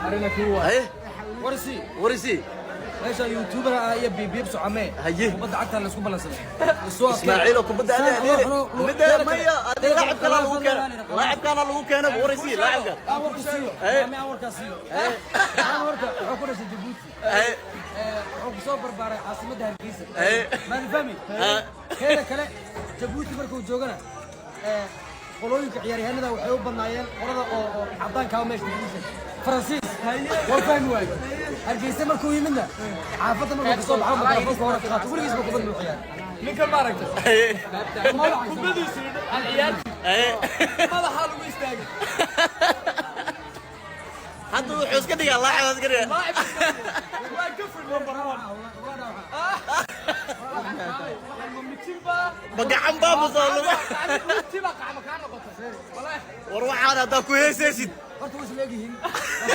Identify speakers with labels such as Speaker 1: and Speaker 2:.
Speaker 1: Arina kii waa.
Speaker 2: Haye.
Speaker 1: Warsi.
Speaker 2: Warisi.
Speaker 1: Meesha YouTuber ah iyo biib socomee.
Speaker 2: Haye.
Speaker 1: Kubadda cagta la isku ballansaday. Isoo adkay.
Speaker 2: Ismaaciil oo kubadda ade midda maya ade laacib kala lagu keeno, laacibkaana lagu keeno. Warisi laacibka.
Speaker 1: Aan warka siiyo.
Speaker 2: Haye.
Speaker 1: Aan warka siiyo. Aan warka wuxuu ku dhashay Djibouti.
Speaker 2: Haye.
Speaker 1: Wuxuu ku soo barbaaray caasimadda Hargeysa.
Speaker 2: Haye.
Speaker 1: Maad fahmi? Keeda kale Djibouti markuu joogana qolooyinka ciyaaryahanada waxay u badnaayeen qolada oo cadaanka ah meesha Djibouti. Faransiis. Waa fahmi waayo. Hargeysa markuu yimidna xaafadda markuu kasoo baxo mikrofoonka hore ka qaato, weligiis ba kubad muu ciyaar.
Speaker 3: Ninkan maaragtay kubadiisu aan ciyaarti
Speaker 2: Haye.
Speaker 3: madaxaa lagu istaagay.
Speaker 2: Hadda wuxuu iska dhigaa laacib iska dhigaa.
Speaker 3: Laacib waa gafur number one. Mitinba.
Speaker 2: Ma gacan baa musoo lagu
Speaker 3: Lugtiba qacma kaa noqotay, wallaahi.
Speaker 2: War waxaan haddaa ku heesaysid.
Speaker 1: Horta way isla egyihiin.